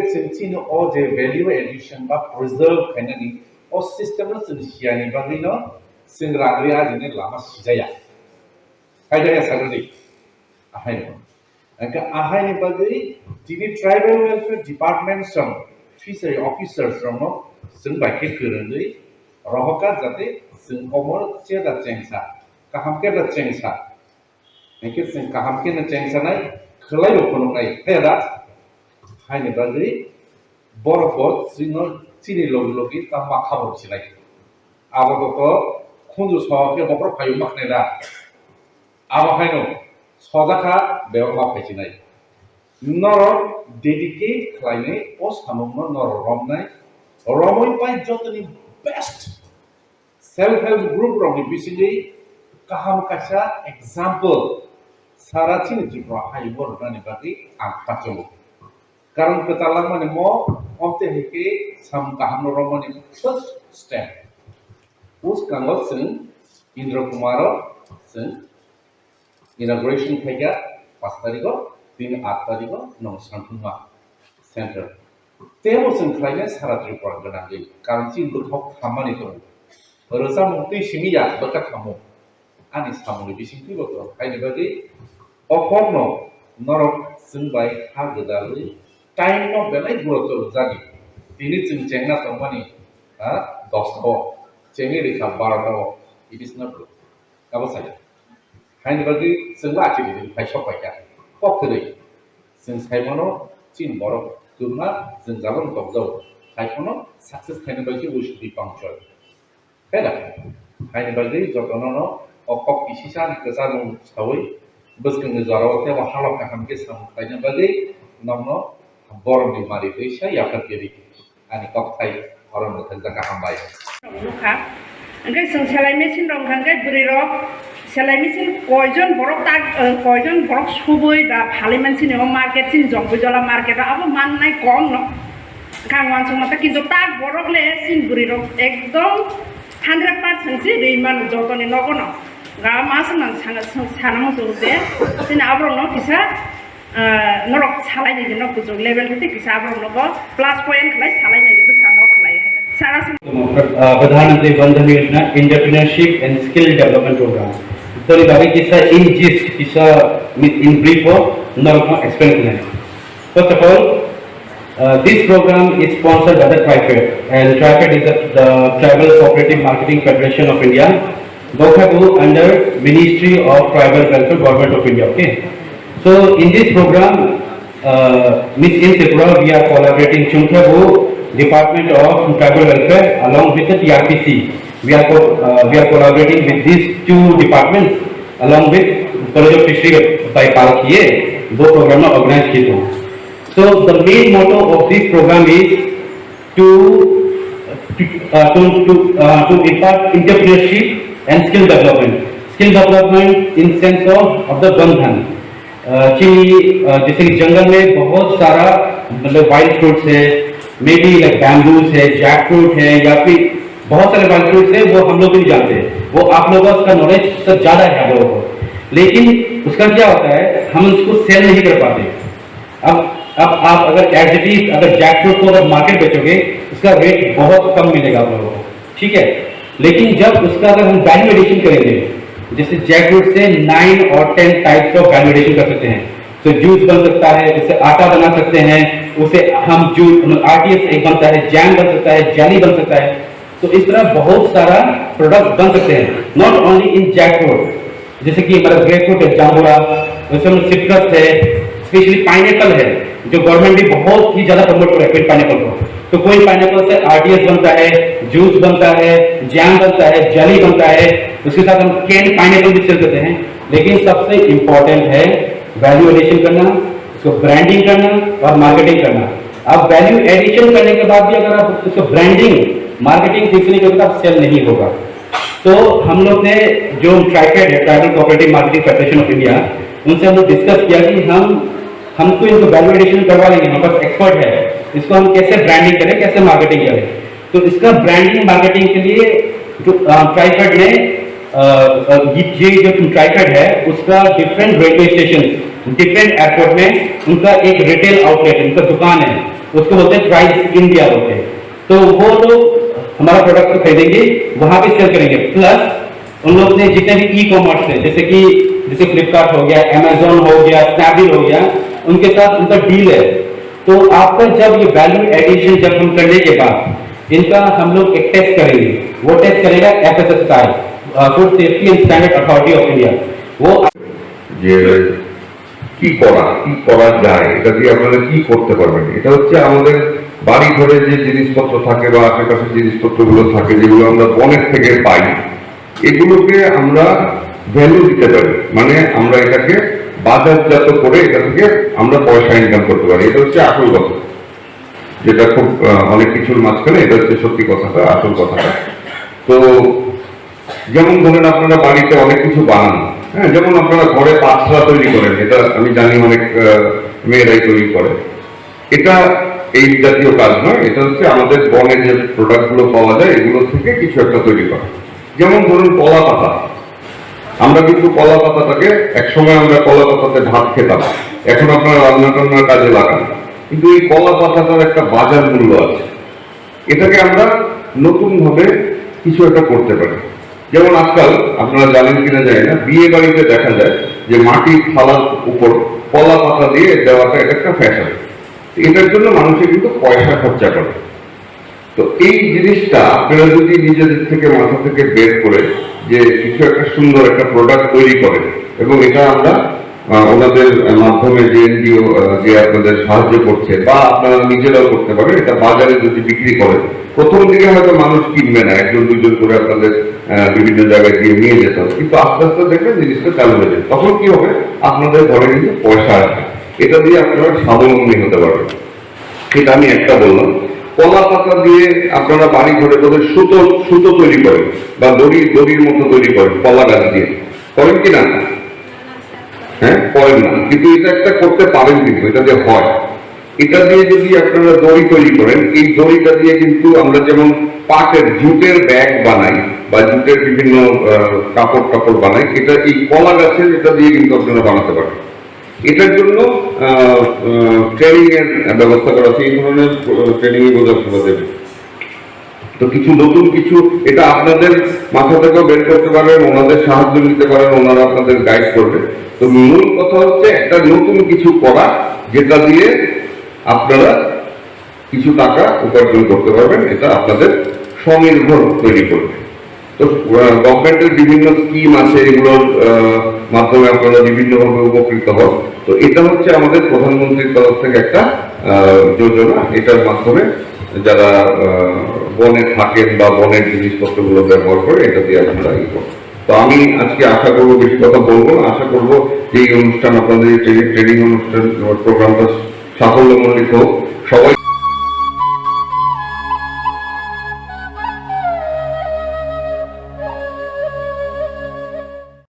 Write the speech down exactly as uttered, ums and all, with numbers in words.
Chwng chini o je value addition ba preserve khainani o system no chwng siyani bagwi no chwng rang ri ajini lama sijaya. Khaidaya sagadi. Ahaino. Hwnkhe ahaini bagwi tini tribal welfare department song fishery officers rokno chwng bai khe kwrwngwi rohorkha jate chwng omo cheda chengsa, kaham khe da chengsa. Hwnkhe chwng kaham khe no chengsanai khwlaibo phunuknai pheda haini bagwi borok bo chwngno chini logi logi tamo khabor sinai. Abo to khunju sohor khe bokhorok phaio ma khnai da. Abo haino sojakha bebak ma phaisinai. Norok dedicate khlainai o samungno norok romnai. Romwi pai jotoni best self help group rokni bisingwi kaham kaisa example sara chini Tripura hayung rwnani bagwi ang khachungo. Karon kwtal langmani mo omte hai khe samung kahamno romani first step. Bwskango chwng Indra Kumaro chwng inauguration khaikha pash tarikho, tini aat tarikho nong Santhungma center. Tebo chwng khlainai sara Tripura gwnangwi, karon chini bwkhao khammani tongo. Rwchapmung twi simi ya bwkha khammung. Ani samungni bisingtwibo tongo. Haini bagwi o kokno norok chwng bai ha gwdalwi time no belai guroto rwjani. Tini chwng chengna tongmani, ha, dosta o, chengwi rikha barota o, it is not good. Abo sai. Haini bagwi chwng la achini din phai sok pai kha. Kok kwrwi. Chwng sai mano chini borok kwbangma jwngjalo tokjao. Hai phano success khaina bagwi we should be punctual. Khe da? Haini bagwi jotono no o kok kisisa ni kwchangmung sawi bwskangni jorao tebo halok kaham khe samung khlaina bagwi nokno borokni mari twi sa yapharkhe ri. Ani kokthai oro mwthangjakha, hambai. Nukha. Hwnkhe chwng selai machine rok hwnkha hwnkhe bwrwi rok selai machine koijon borok tak, eh, koijon borok subui ba phalwi man chini o market chini Jongbuijola market o abo mannai kom no. Hwnkhe ang uansukma ta kintu tak borok le chini bwrwi rok ekdom hundred percent si rwi mano jotoni nogo no. Ga ma se nang sana, sana muchungo je chini aborok no kisa Ah, norok salai ni no kuchuk level tei kisa aborok no bo plus point khlai salai ni bwskango khlai. Sara sum- Uh, Pradhan Mantri Van Dhan Yojana Entrepreneurship and Skill Development Program. Tori bagwi kisa in gist, kisa in brief o norok no explain khlai. First of all, uh, this program is sponsored by the TRIFED, and TRIFED is the, the Tribal Cooperative Marketing Federation of India, Bokhabu under Ministry of Tribal Welfare, Government of India. Okay. So in this program, uh, Miss in Tripura, we are collaborating Chungkhabu Department of Tribal Welfare along with the T R P C. We are co- uh, we are collaborating with these two departments along with College of Fishery by Palkiye. Both program organized. So the main motto of this program is to to uh, to to, uh, to impart entrepreneurship and skill development. Skill development in sense of of the bandhan. Uh, कि uh, जैसे कि जंगल में बहुत सारा मतलब wild fruits है, may be like bamboos है, Jack fruit है, या फिर बहुत सारे वाइल्ड फ्रूट्स है, वो हम लोग भी नहीं जानते। वो आप लोगों का नॉलेज तो ज़्यादा है आप लोगों को, लेकिन उसका क्या होता है, हम उसको सेल नहीं कर पाते। अब अब आप अगर एज इट इज अगर जैकफ्रूट को अगर मार्केट बेचोगे, उसका रेट बहुत कम मिलेगा आप लोगों को, ठीक है। लेकिन जब उसका अगर हम वैल्यू एडिशन करेंगे, जैसे जैकफ्रूट से नाइन और ten types of value addition कर सकते हैं। तो जूस बन सकता है, उससे आटा बना सकते हैं, उसे हम जूस आरटीएस एक बनता है, जैम बन सकता है, जेली बन सकता है। तो इस तरह बहुत सारा प्रोडक्ट बन सकते हैं, नॉट ओनली इन जैकफ्रूट, जैसे कि हमारा ग्रेपफ्रूट है, जाम्बुरा, वैसे में सिट्रस है, स्पेशली पाइनएप्पल है, जो गवर्नमेंट भी बहुत ही ज्यादा प्रमोट कर रहा है क्वीन पाइनएप्पल को। तो क्वीन पाइनएप्पल से आरटीएस बनता है, जूस बनता है, जैम बनता है, जेली बनता है, उसके साथ हम कैंड पाइनएप्पल भी सेल करते हैं। लेकिन सबसे इंपॉर्टेंट है वैल्यू एडिशन करना, उसको ब्रांडिंग करना और मार्केटिंग करना। अब वैल्यू एडिशन करने के बाद भी अगर आप उसको ब्रांडिंग, मार्केटिंग ठीक से नहीं करोगे तो आप सेल नहीं होगा। तो हम लोग ने जो ट्राइफेड है, tribal cooperative marketing federation of India, उनसे हम लोग डिस्कस किया कि हम हम तो इनको वैल्यू एडिशन करवा लेंगे, हमारे पास एक्सपर्ट है, इसको हम कैसे ब्रांडिंग करें, कैसे मार्केटिंग करें। तो इसका ब्रांडिंग मार्केटिंग के लिए जो ट्राइफेड ने अ, अ, ये ये जो ट्राइफेड है, उसका different railway station, different airport में उनका एक रिटेल आउटलेट, उनका दुकान है। उसको बोलते हैं प्राइस इंडिया बोलते हैं। तो वो लोग हमारा प्रोडक्ट को खरीदेंगे, वहाँ पे सेल करेंगे। प्लस उन लोग ने जितने भी ई कॉमर्स है, जैसे कि जैसे फ्लिपकार्ट हो गया, अमेजोन हो गया, स्नैपडील हो गया, उनके साथ उनका डील है। तो आपका जब ये वैल्यू एडिशन जब हम करने के बाद इनका हम लोग एक टेस्ट करेंगे। वो टेस्ट करेगा F S S I, food safety and standard authority of India. वो যে কি করা, কি করা যায়, এটা দিয়ে আপনারা কি করতে পারবেন। এটা হচ্ছে আমাদের বাড়ি ঘরে যে জিনিসপত্র থাকে বা আশেপাশে জিনিসপত্রগুলো থাকে, যেগুলো আমরা বনের থেকে পাই, এগুলোকে আমরা ভ্যালু দিতে পারি, মানে আমরা এটাকে বাজারজাত করে এটা থেকে আমরা পয়সা ইনকাম করতে পারি। এটা হচ্ছে আসল কথা, যেটা খুব আহ, অনেক কিছুর মাঝখানে এটা হচ্ছে সত্যি কথাটা, আসল কথাটা। তো যেমন ধরেন, আপনারা বাড়িতে অনেক কিছু বানান, হ্যাঁ, যেমন আপনারা ঘরে পাছলা তৈরি করেন, এটা আমি জানি অনেক আহ, মেয়েরাই তৈরি করে। এটা এই জাতীয় কাজ নয়, এটা হচ্ছে আমাদের বনে যে প্রোডাক্টগুলো পাওয়া যায়, এগুলো থেকে কিছু একটা তৈরি করা। যেমন ধরুন, কলা পাতা। আমরা কিন্তু কলা পাতাটাকে, একসময় আমরা কলা পাতাতে ভাত খেতাম, এখন আপনারা রান্না টান্নার কাজে লাগান, কিন্তু এই কলা পাতাটার একটা বাজার মূল্য আছে। এটাকে আমরা নতুনভাবে কিছু একটা করতে পারি। যেমন আজকাল, আপনারা জানেন কিনা জানি না, বিয়ে বাড়িতে দেখা যায় যে মাটির থালার উপর কলা পাতা দিয়ে দেওয়াটা, এটা একটা ফ্যাশন। এটার জন্য মানুষে কিন্তু পয়সা খরচা করে। তো এই জিনিসটা আপনারা যদি নিজেদের থেকে, মাথা থেকে বের করে, যে কিছু একটা সুন্দর একটা প্রোডাক্ট তৈরি করেন এবং এটা আমরা আহ, ওনাদের মাধ্যমে যে এনজিও যে আপনাদের সাহায্য করছে বা আপনারা নিজেরাও করতে পারেন, এটা বাজারে যদি বিক্রি করেন, প্রথম দিকে হয়তো মানুষ কিনবে না, একজন দুজন করে আপনাদের আহ, বিভিন্ন জায়গায় দিয়ে নিয়ে যেতে হবে, কিন্তু আস্তে আস্তে দেখবেন জিনিসটা চালু হয়ে যাবে। তখন কি হবে? আপনাদের ঘরে কিন্তু পয়সা আসবে, এটা দিয়ে আপনারা স্বাবলম্বী হতে পারবেন। এটা আমি একটা বললাম। কলা পাতা দিয়ে আপনারা বাড়ি ঘরে বোধহয় সুতো সুতো তৈরি করেন বা দড়ি দড়ির মতো তৈরি করেন কলা গাছ দিয়ে, করেন কি না? হ্যাঁ, করেন না, কিন্তু এটা একটা করতে পারেন, কিন্তু এটা যে হয়, এটা দিয়ে যদি আপনারা দড়ি তৈরি করেন, এই দড়িটা দিয়ে কিন্তু আমরা যেমন পাটের জুটের ব্যাগ বানাই বা জুটের বিভিন্ন আহ, কাপড় টাপড় বানাই, এটা এই কলা গাছের এটা দিয়ে কিন্তু আপনারা বানাতে পারেন। এটার জন্য ট্রেনিং এর ব্যবস্থা করা আছে, এই ধরনের ট্রেনিং এ বোঝাপড়া দেবে। তো কিছু নতুন কিছু, এটা আপনাদের মাথা থেকেও বের করতে পারেন, ওনাদের সাহায্য নিতে পারেন, ওনারা আপনাদের গাইড করবে। তো মূল কথা হচ্ছে একটা নতুন কিছু করা, যেটা দিয়ে আপনারা কিছু টাকা উপার্জন করতে পারবেন, এটা আপনাদের স্বনির্ভর তৈরি করবে। তো গভর্নমেন্টের বিভিন্ন স্কিম আছে, এগুলোর আহ, মাধ্যমে আপনারা বিভিন্নভাবে উপকৃত হন। তো এটা হচ্ছে আমাদের প্রধানমন্ত্রীর তরফ থেকে একটা আহ, যোজনা, এটার মাধ্যমে যারা আহ, বনে থাকেন বা বনের জিনিসপত্রগুলো ব্যবহার করে, এটা দিয়ে আপনারা ই করুন। তো আমি আজকে আশা করবো, বেশি কথা বলবো না, আশা করবো যে এই অনুষ্ঠান, আপনাদের এই ট্রেনিং ট্রেনিং অনুষ্ঠান, প্রোগ্রামটা সাফল্যমণ্ডিত হোক। সবাই